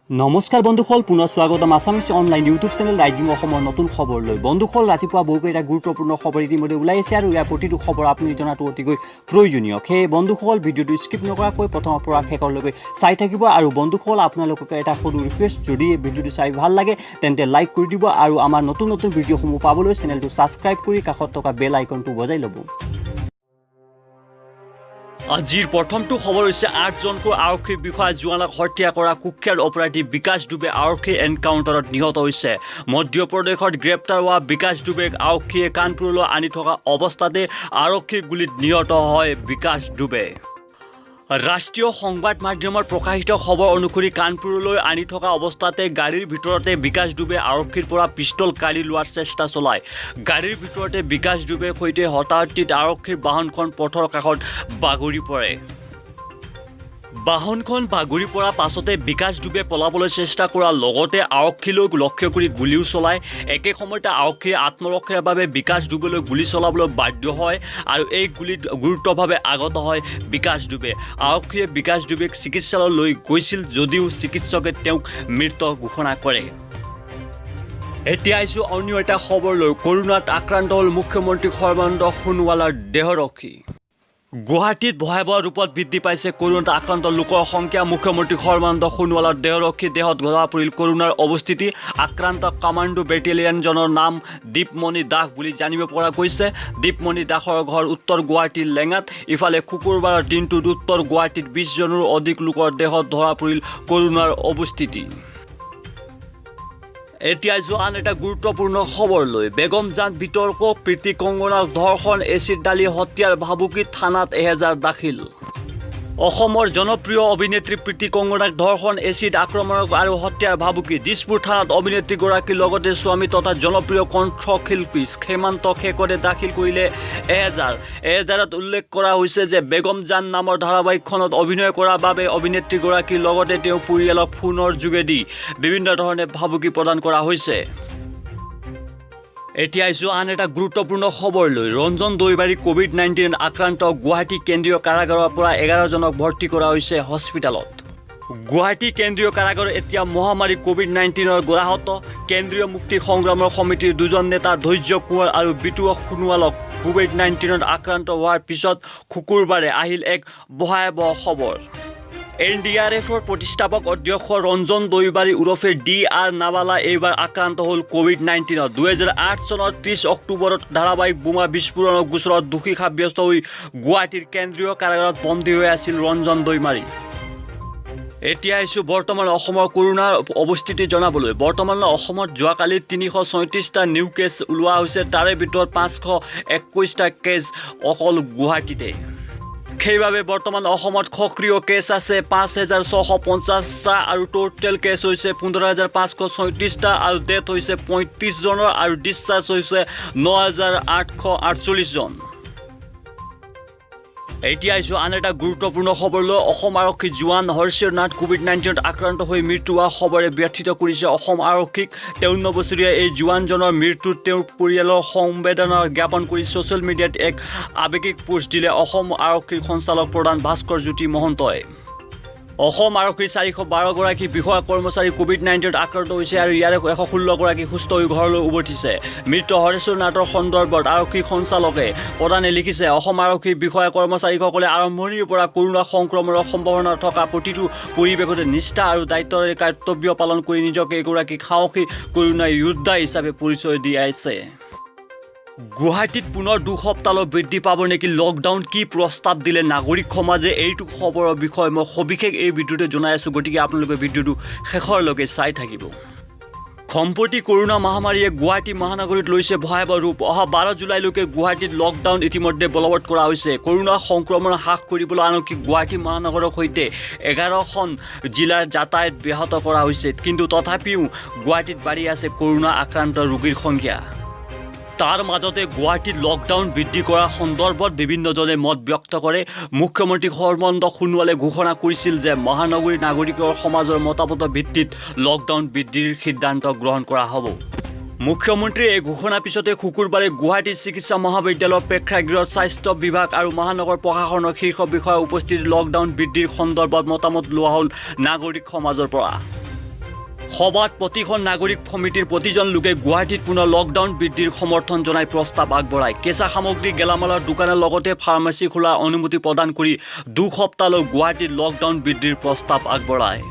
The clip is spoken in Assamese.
নমস্কাৰ বন্ধুসকল, পুনৰ স্বাগতম Assamese online YouTube channel rising অসমৰ নতুন খবৰ লৈ। বন্ধুসকল, ৰাতিপুৱা বহুকেইটা গুৰুত্বপূৰ্ণ খবৰ ইতিমধ্যে ওলাই আছে আৰু ইয়াৰ প্ৰতিটো খবৰ আপুনি জনাটো অতিকৈ প্ৰয়োজনীয়। সেয়ে বন্ধুসকল, ভিডিঅ'টো স্কিপ নকৰাকৈ প্ৰথমৰ পৰা শেষলৈকে চাই থাকিব। আৰু বন্ধুসকল, আপোনালোকক এটা সৰু ৰিকুৱেষ্ট, যদি এই ভিডিঅ'টো চাই ভাল লাগে তেন্তে লাইক কৰি দিব আৰু আমাৰ নতুন নতুন ভিডিঅ'সমূহ পাবলৈ চেনেলটো ছাবস্ক্ৰাইব কৰি কাষত থকা বেল আইকনটো বজাই ল'ব। আজিৰ প্ৰথমটো খবৰ হৈছে আঠজনকৈ আৰক্ষী বিষয়া জোৱানক হত্যা কৰা কুখ্যাত অপৰাধী বিকাশ ডুবে আৰক্ষীৰ এনকাউণ্টাৰত নিহত হৈছে। মধ্যপ্ৰদেশত গ্ৰেপ্তাৰ হোৱা বিকাশ ডুবেক আৰক্ষীয়ে কানপুৰলৈ আনি থকা অৱস্থাতে আৰক্ষীৰ গুলীত নিহত হয় বিকাশ ডুবে। ৰাষ্ট্ৰীয় সংবাদ মাধ্যমত প্ৰকাশিত খবৰ অনুসৰি, কানপুৰলৈ আনি থকা অৱস্থাতে গাড়ীৰ ভিতৰতে বিকাশ ডুবে আৰক্ষীৰ পৰা পিষ্টল কাঢ়ি লোৱাৰ চেষ্টা চলায়। গাড়ীৰ ভিতৰতে বিকাশ ডুবেৰ সৈতে হতাহতিত আৰক্ষীৰ বাহনখন পথৰ কাষত বাগৰি পৰে। বাহনখন বাগৰি পৰাৰ পাছতে বিকাশ ডুবে পলাবলৈ চেষ্টা কৰাৰ লগতে আৰক্ষীলৈ লক্ষ্য কৰি গুলীও চলায়। একে সময়তে আৰক্ষীয়ে আত্মৰক্ষাৰ বাবে বিকাশ ডুবেলৈ গুলী চলাবলৈ বাধ্য হয় আৰু এই গুলীত গুৰুতৰভাৱে আহত হয় বিকাশ ডুবে। আৰক্ষীয়ে বিকাশ ডুবেক চিকিৎসালয়লৈ লৈ গৈছিল যদিও চিকিৎসকে তেওঁক মৃত ঘোষণা কৰে। এতিয়া আহিছোঁ অন্য এটা খবৰ লৈ। কৰোণাত আক্ৰান্ত হ'ল মুখ্যমন্ত্ৰী সৰ্বানন্দ সোণোৱালৰ দেহৰক্ষী। গুৱাহাটীত ভয়াৱহ ৰূপত বৃদ্ধি পাইছে কৰোণাত আক্ৰান্ত লোকৰ সংখ্যা। মুখ্যমন্ত্ৰী সৰ্বানন্দ সোণোৱালৰ দেহৰক্ষী দেহত ধৰা পৰিল কৰোণাৰ অৱস্থিতি। আক্ৰান্ত কামাণ্ডো বেটেলিয়নজনৰ নাম দীপমণি দাস বুলি জানিব পৰা গৈছে। দীপমণি দাসৰ ঘৰ উত্তৰ গুৱাহাটীৰ লেঙাত। ইফালে শুকুৰবাৰৰ দিনটোত উত্তৰ গুৱাহাটীত 20 জনৰো অধিক লোকৰ দেহত ধৰা পৰিল কৰোণাৰ অৱস্থিতি। এতিয়া যোৱা আন এটা গুৰুত্বপূৰ্ণ খবৰ লৈ। বেগমজান বিতৰ্ক, প্ৰীতি কংগনাক ধৰ্ষণ, এচিড ঢালি হত্যাৰ ভাবুকি, থানাত এহেজাৰ দাখিল। অসমৰ জনপ্ৰিয় অভিনেত্ৰী প্ৰীতি কংগনাক ধৰ্ষণ, এচিড আক্ৰমণ আৰু হত্যাৰ ভাবুকি। দিছপুৰ থানাত অভিনেত্ৰীগৰাকীৰ লগতে স্বামী তথা জনপ্ৰিয় কণ্ঠশিল্পী হেমন্ত শেখৰে দাখিল কৰিলে এহেজাৰ। এহেজাৰত উল্লেখ কৰা হৈছে যে বেগমজান নামৰ ধাৰাবাহিকখনত অভিনয় কৰাৰ বাবে অভিনেত্ৰীগৰাকীৰ লগতে তেওঁৰ পৰিয়ালক ফোনৰ যোগেদি বিভিন্ন ধৰণে ভাবুকি প্ৰদান কৰা হৈছে। এতিয়া আহিছোঁ আন এটা গুৰুত্বপূৰ্ণ খবৰ লৈ। ৰঞ্জন দৈমাৰী ক'ভিড-19 আক্ৰান্ত। গুৱাহাটী কেন্দ্ৰীয় কাৰাগাৰৰ পৰা 11জনক ভৰ্তি কৰা হৈছে হস্পিটেলত। গুৱাহাটী কেন্দ্ৰীয় কাৰাগাৰ এতিয়া মহামাৰী ক'ভিড-19ৰ গ্ৰাহত। কেন্দ্ৰীয় মুক্তি সংগ্ৰামৰ সমিতিৰ দুজন নেতা ধৈৰ্য কোঁৱৰ আৰু বিটু সোণোৱালক ক'ভিড-19ত আক্ৰান্ত হোৱাৰ পিছত শুকুৰবাৰে আহিল এক ভয়াৱহ খবৰ। এনডিআৰএফৰ প্ৰতিষ্ঠাপক অধ্যক্ষ ৰঞ্জন দৈমাৰী ওৰফে ডি আৰ নাবালা এইবাৰ আক্ৰান্ত হ'ল ক'ভিড-19ত। 2008 চনৰ 30 অক্টোবৰত ধাৰাবাহিক বোমা বিস্ফোৰণৰ গোচৰত দোষী সাব্যস্ত হৈ গুৱাহাটীৰ কেন্দ্ৰীয় কাৰাগাৰত বন্দী হৈ আছিল ৰঞ্জন দৈমাৰী। এতিয়া আহিছোঁ বৰ্তমান অসমৰ কৰোণাৰ অৱস্থিতি জনাবলৈ। বৰ্তমান অসমত যোৱাকালি 336টা নিউ কেছ ওলোৱা হৈছে। তাৰে ভিতৰত 521টা কেছ অকল গুৱাহাটীতে। সেইবাবে বৰ্তমান অসমত সক্ৰিয় কেছ আছে 5650টা আৰু টোটেল কেছ হৈছে 15,536টা আৰু ডেথ হৈছে 35জনৰ আৰু ডিছচাৰ্জ হৈছে 9848জন। এতিয়া আহিছোঁ আন এটা গুৰুত্বপূৰ্ণ খবৰ লৈ। অসম আৰক্ষী জোৱান হৰ্ষেশ্বৰ নাথ ক'ভিড-19ত আক্ৰান্ত হৈ মৃত্যু হোৱা খবৰে ব্যথিত কৰিছে অসম আৰক্ষীক। 53 বছৰীয়া এই জোৱানজনৰ মৃত্যুত তেওঁৰ পৰিয়ালৰ সমবেদনা জ্ঞাপন কৰি ছ'চিয়েল মিডিয়াত এক আৱেগিক পোষ্ট দিলে অসম আৰক্ষীৰ সঞ্চালক প্ৰধান ভাস্কৰ জ্যোতি মহন্তই। অসম আৰক্ষীৰ 412গৰাকী বিষয়া কৰ্মচাৰী ক'ভিড-19ত আক্ৰান্ত হৈছে আৰু ইয়াৰে 116গৰাকী সুস্থ হৈ ঘৰলৈ উভতিছে। মৃত হৰেশ্বৰ নাথৰ সন্দৰ্ভত আৰক্ষী সঞ্চালকে প্ৰধানে লিখিছে, "অসম আৰক্ষীৰ বিষয়া কৰ্মচাৰীসকলে আৰম্ভণিৰ পৰা কৰোণা সংক্ৰমণৰ সম্ভাৱনা থকা প্ৰতিটো পৰিৱেশতে নিষ্ঠা আৰু দায়িত্বৰে কৰ্তব্য পালন কৰি নিজকে এগৰাকী সাহসী কৰোণা যোদ্ধা হিচাপে পৰিচয় দিয়াইছে।" গুৱাহাটীত পুনৰ 2 সপ্তাহলৈ বৃদ্ধি পাব নেকি লকডাউন? কি প্ৰস্তাৱ দিলে নাগৰিক সমাজে? এইটো খবৰৰ বিষয়ে মই সবিশেষ এই ভিডিঅ'টোত জনাই আছোঁ। গতিকে আপোনালোকে ভিডিঅ'টো শেষৰলৈকে চাই থাকিব। সম্প্ৰতি কৰোণা মহামাৰীয়ে গুৱাহাটী মহানগৰীত লৈছে ভয়াৱহ ৰূপ। অহা 12 জুলাইলৈকে গুৱাহাটীত লকডাউন ইতিমধ্যে বলবৎ কৰা হৈছে। কৰোণা সংক্ৰমণ হ্ৰাস কৰিবলৈ আনকি গুৱাহাটী মহানগৰৰ সৈতে 11খন জিলাৰ যাতায়াত ব্যাহত কৰা হৈছে। কিন্তু তথাপিও গুৱাহাটীত বাঢ়ি আছে কৰোণা আক্ৰান্ত ৰোগীৰ সংখ্যা। তাৰ মাজতে গুৱাহাটীত লকডাউন বৃদ্ধি কৰাৰ সন্দৰ্ভত বিভিন্নজনে মত ব্যক্ত কৰে। মুখ্যমন্ত্ৰী সৰ্বানন্দ সোণোৱালে ঘোষণা কৰিছিল যে মহানগৰীৰ নাগৰিকৰ সমাজৰ মতামতৰ ভিত্তিত লকডাউন বৃদ্ধিৰ সিদ্ধান্ত গ্ৰহণ কৰা হ'ব। মুখ্যমন্ত্ৰীৰ এই ঘোষণাৰ পিছতে শুকুৰবাৰে গুৱাহাটী চিকিৎসা মহাবিদ্যালয়ৰ প্ৰেক্ষাগৃহত স্বাস্থ্য বিভাগ আৰু মহানগৰ প্ৰশাসনৰ শীৰ্ষ বিষয়াৰ উপস্থিতিত লকডাউন বৃদ্ধিৰ সন্দৰ্ভত মতামত লোৱা হ'ল নাগৰিক সমাজৰ পৰা। সভাত প্ৰতিখন নাগৰিক সমিতিৰ প্ৰতিজন লোকে গুৱাহাটীত পুনৰ লকডাউন বৃদ্ধিৰ সমৰ্থন জনাই প্ৰস্তাৱ আগবঢ়ায়। কেঁচা সামগ্ৰী, গেলামালৰ দোকানৰ লগতে ফাৰ্মাচী খোলাৰ অনুমতি প্ৰদান কৰি 2 সপ্তাহলৈ গুৱাহাটীত লকডাউন বৃদ্ধিৰ প্ৰস্তাৱ আগবঢ়ায়।